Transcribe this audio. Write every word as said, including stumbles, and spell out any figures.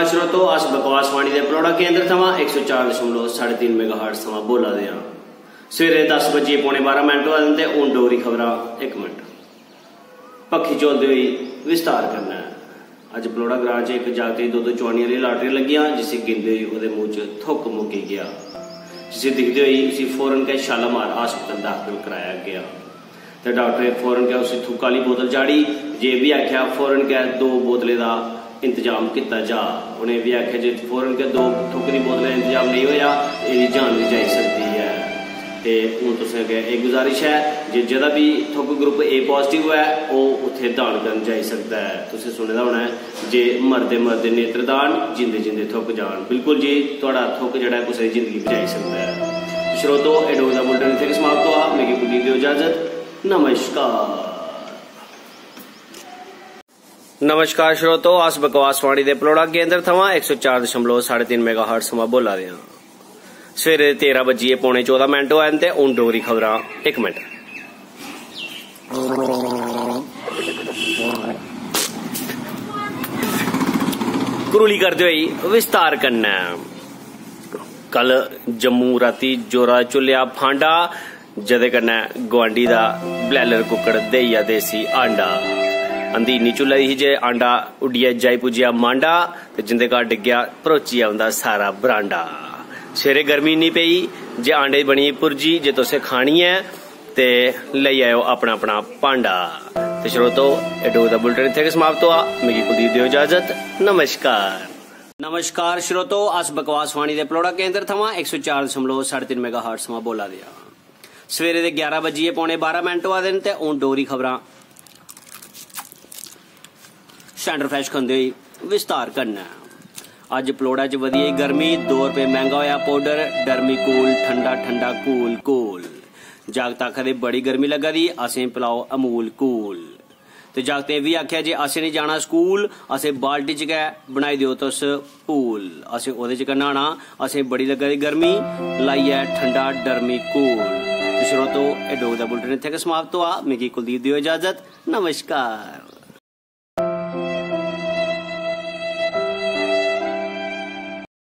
श्रोतो, अस बकवासवाणी दे पलौड़ा केंद्र थमां इक सौ चार दशमलव साढ़े तीन मेगाहर्ट्ज थमां बोला दे आं। सवेरे दस बजियै पौने बारां मिंट होआ दे न ते हून डोगरी खबरां। इक मिंट, पक्खी झोलदे होई विस्तार करना ऐ। अज्ज पलौड़ा ग्रां च इक जागतै गी दो दो चुआनी आह्ली लाटरी लग्गियां, जिसी गिनदे होई ओह्दे मूंह च थुक्क मुक्की गेआ, जिसी दिखदे होई उसी फौरन गै शालामार हस्पताल दाखल कराया गेआ। ते डाक्टरें फौरन गै उसी थुक्क आह्ली बोतल चाढ़ी। जे बी आखेआ, फौरन गै दो बोतलें दा इंतजाम कीता जा। उ'नें बी आखेआ जे फौरन गै दो थुक्क दी बोतलें दा इंतजाम नेईं होआ, एह्दी जान बी जाई सकदी ऐ। ते हून तुसें अग्गें एह् गुजारिश ऐ जे जेह्दा बी थुक्क ग्रुप ए पॉजिटिव ऐ, ओह् उत्थै दान करन जाई सकदा ऐ। तुसें सुने दा होना ऐ जे मरदे मरदे नेत्रदान, जींदे जींदे थुक्क जान। बिल्कुल जी, थुआढ़ा थुक्क जेह्ड़ा ऐ, कुसै दी जिंदगी बचाई सकदा ऐ। श्रोतो, एह् डोगरी दा बुलेटिन इत्थै गै समाप्त होआ। मिगी कुलदीप देओ इजाजत। नमस्कार। नमस्कार श्रोतो, अस बकवासवाणी दे पलौड़ा केंद्र थमां इक सौ चार दशमलव साढ़े तीन मेगाहर्ट्ज थमां बोला दे आं। सवेरे दे तेरां बजियै पौने चौदां मिंट होआ न ते हून डोगरी खबरां। इक मिंट। करूली करदे होई विस्तार कन्नै। कल जम्मू राती जोरा चुल्लेआ फांडा, जेह्दे कन्नै गुआंढी दा ब्लैलर कुक्कड़ देइया देसी आंडा। अंधी इन्नी चुल्ला दी ही जे आंडा उड्डियै जाई पुज्जेआ मांडा, ते जिंदे घर डिग्गेआ, भरोचिया उंदा सारा बरांडा। सवेरे गर्मी इन्नी पेई जे आंडे दी बनी पुरजी, जे तुसें खानी ऐ ते लेई आएओ अपना अपना भांडा। ते श्रोतो, एह् डोगरी दा बुलेटिन इत्थै गै समाप्त होआ। मिगी कुलदीप देओ इजाजत। नमस्कार। नमस्कार श्रोतो, अस बकवासवाणी दे पलौड़ा केंद्र थमां इक सौ चार दशमलव साढ़े तीन मेगाहर्ट्ज थमां बोला दे आं। सवेरे दे ग्यारह बजियै पौने बारां मिंट होआ दे न ते हून डोगरी खबरां। शैंडर फ्रैश खंदे होई विस्तार कन्नै। अज्ज पलौड़ा च बधी गेई गर्मी, दो रपेऽ मैंह्गा होआ पौडर, डर्मी कूल, ठंडा ठंडा कूल कूल। जागत आखा दे बड़ी गर्मी लग्गा दी, असें पलाओ अमूल कूल। ते जागतें एह् बी आखेआ जे असें निं जाना स्कूल, असें बाल्टी च गै बनाई देओ तुस पूल। असें ओह्दे च गै न्हाना, असें बड़ी लग्गा दी गर्मी, लाइयै ठंडा डर्मी कूल। ते श्रोतो, एह् डोगरी दा बुलेटिन इत्थै गै समाप्त होआ। मिगी कुलदीप देओ इजाजत। नमस्कार।